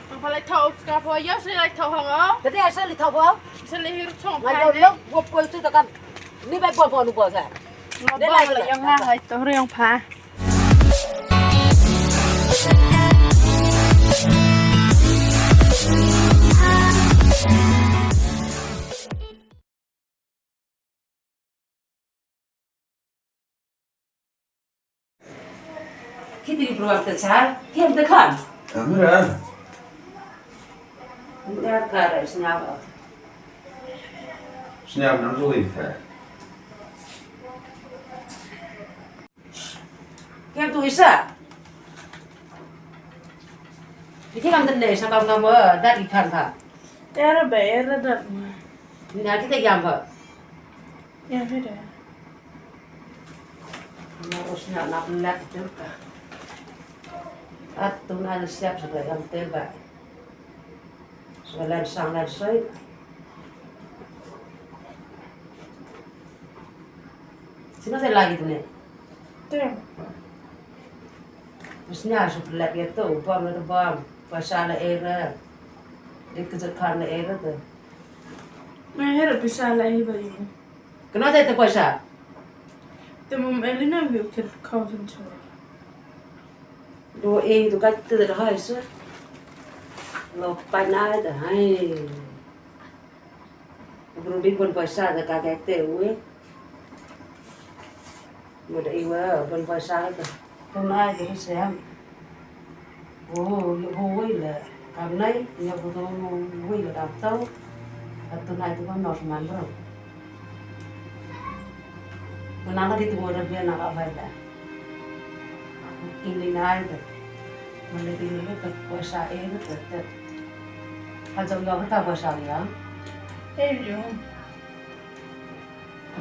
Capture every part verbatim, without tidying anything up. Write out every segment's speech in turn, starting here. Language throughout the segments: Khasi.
Pha lai thau ska pho, yo se lai thau hang o. Te de se li thau pho. Se li hiru chong Ngai pha yo de. Lo wo poi tu ta kan. Ni bai poi pho nu poi sa. Ngo De ba lai la la yang ta. Ha hai to riang pha. Ki ti ki pruak te cha, ki am te khan. Amira. Nda ka ra snya ba. Snya nam tu wi ta. Ki am tu isa. Ki am te ne sa ba ngam dat ki khan pha. Era ba era dat. Nda ki te yam ba. Ya, beda. Na usna na lek tu ka. At tu na siap sa ka yam te ba. Sa lan sang lan soi. Sino te lagi tu ne? Te. Usna su lek ya tu, bom na tu bom. Pasal la era. Dik ke khan la era tu. Nga hera pisa la hi ba yu. Kano te te pisa? Te mum Elena wi ke kau sen chwa. Do e do ka te da hai sa. Lo pa na da hai. Bro bi pon pisa da ka ka te wi. Mo da iwa pon pisa ka. Tonight, ïa ka sem. Oh, ïa ka wei la kam nai, ïa ka wei la kam tau. Ka tonight tu ka nor man bro. Mana ka di tu wara bia na ka bai la. Ini nai tu. Mana di ni ka poisa e tu tu. Ka jong ïa ka poisa ïa. Eh, ïa.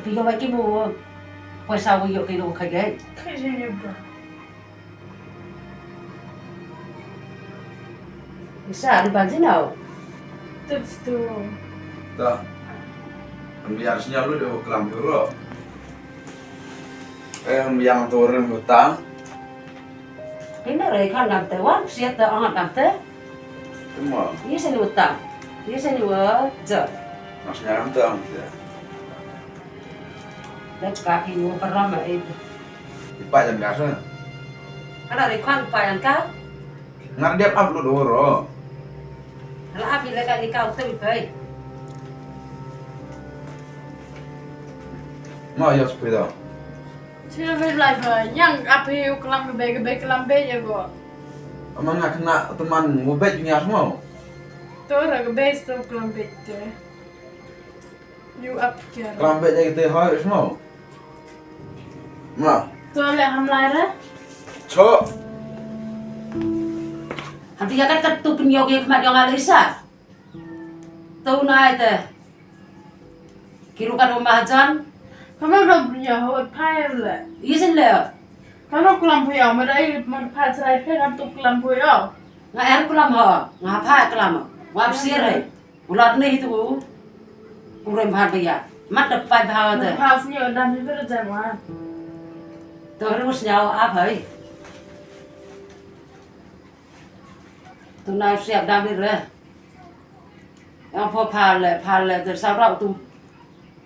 Phi ïoh ba ki mo poisa wa ïoh ki lo kha gai. Kha gai ïoh ba. Isa ni ban jinau. Tuts tu. Ta. Am biar sinyal lu de klam hero. Eh, am yang to rem hutang. Ina re khan dam te wan, siat te angat dam te. Tuma. Ye sen utang. Ye sen wa ja. Mas nyam tang ya. Dak ka ki wa param ai. Ipa jam biasa. Kana re khan pa yang ka. Ngar dia upload oro. Hala api le ka ni ka utem pai. Ma ya sepeda. Sila bej lai ba, yang api u kelam ke bej, ke bej kelam bej ya go. Ama nga kena teman ngobej nya semua. Tu ra ke bej tu kelam bej tu. You up ke. Kelam bej ya kita hai semua. Ma. Tu le ham lai ra. Cho. Hati ya kat kat tu penyok ya kemat yang ada isa. Tu nai te. Ki ruh ka dei u mahajan. Ka ma dei bria hot phai le. Ïa shen le. Ka dei klam phi ïa, ma dei ma pha chrai phi ka tu klam phi ïa. Nga er klam ho, nga pha klam. Nga psier hai. U lat ne tu. U rem pha ba ïa. Mat da pai pha te. Pha sñiaw dam hi phi da jam wa. To ru sñiaw a phai. Tu nai siap dam ni re. Yang pho pha le, pha le, te sa rau tu.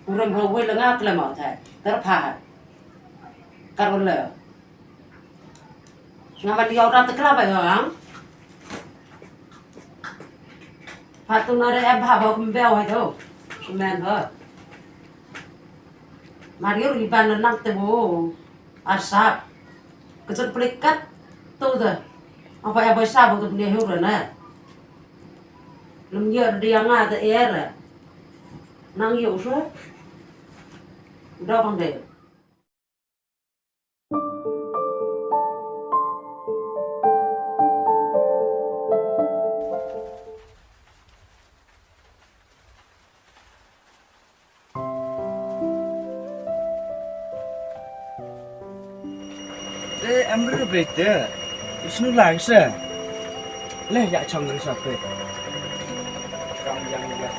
Kurang pho wei le nga klem au thai. Ter pha. Kar le. Nga man yau rat te kla ba yang. Pha tu na re em pha ba kum beo hai tu. Kumen ba. Mario ri ban nak te bo. Asap. Ka jot plikat tu te. Apa ya ba sa ba tu ne hu re na. Lum yer dia nga te er. Nang yu su. Dok ang de. Te em ri brit te. Isnu lang se. Le ya chong ri sa pe. Kam yang ya.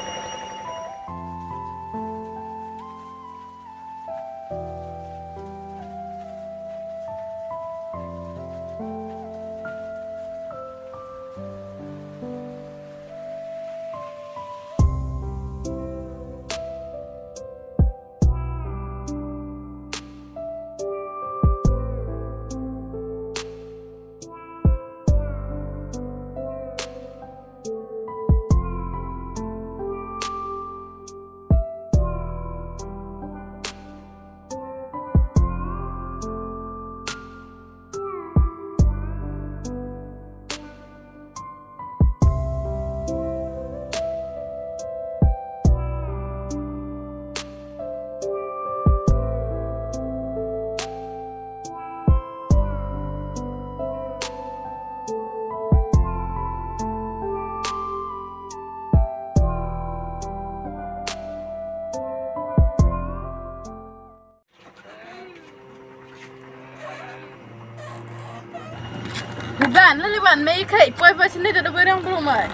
Wan, lele wan, me ikai, poi poi sini da da berang belum mai.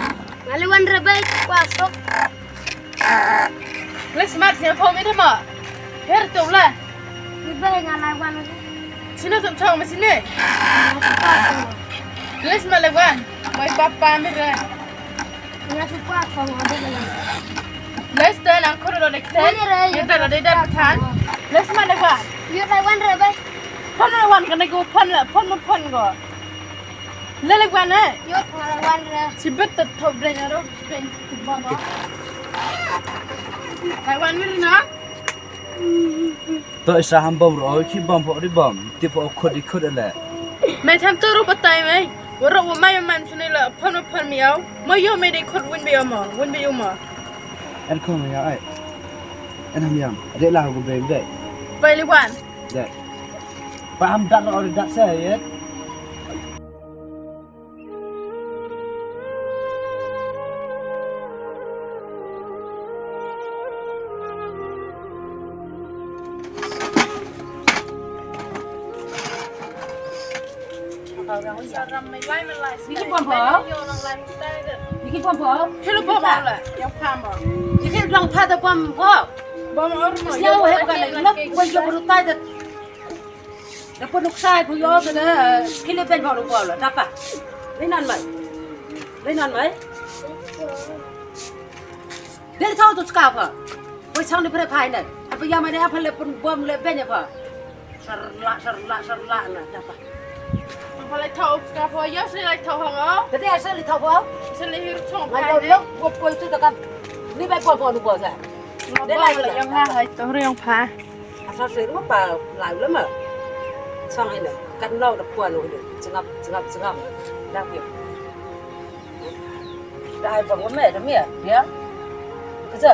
Lele wan rebai, kuasok. Le smart sini pom itu ma. Her tu lah. Rebai ngalai wan. Sini tu chong ma sini. Le smart le wan. Mai papa mi re. Nga suka kong ada dengan. Let's turn ang kuru do dek ten. Mana re, yuk. Yuk, dah, dah, dah, dah, dah. Let's mana, Wan? Yuk, dah, Wan, re, bai. Phone, Wan, kena go phone, phone, phone, phone, go. Lele, Wan, eh? Yuk, mana, Wan, re. Sibet tetap deh, nyaro, pen, tubang, go. Hai, Wan, mir, na? To isa ham bom ro ki bom pho ri bom. Ti pho khut di khut ale. Mai tham to ro batai mai. Waro wa mai mai suni la phon phon mi au. Mo yo mai di khut win bi mo. Win bi mo. En khon ya ai. En ham yam. De la go be de. Bai li wan. De. Ba ham dat ro dat sa ye. Niki pom pom? Niki pom pom? Hello, pom pom la. Yang pom pom. Niki dang pha da pom pom. Pom pom. Siapa yang bukan lagi? Lo, bukan juga berut aja. Da pun nuk sai bu yo da kile ben ba ru bol da pa. Lenan mai. Lenan mai. Del thau tu ska pa. Poi sang de pre phai ne. Apa ya mai ne apa le pun bom le ben pa. Serla serla serla na da pa. Apa le thau ska pa ya se le thau hang o. Tadi asal le thau pa. Se le hir chong pa. Mai lo poi tu da kan. Ni bai pom pom nu bol sa. Del lai yang ha hai to ri yang pa. Asa sir ma pa lau lama. Sang ina kat nau da puan ina. Jengap jengap jengap. Dah pia. Dah ai pang me da mia ya. Kerja.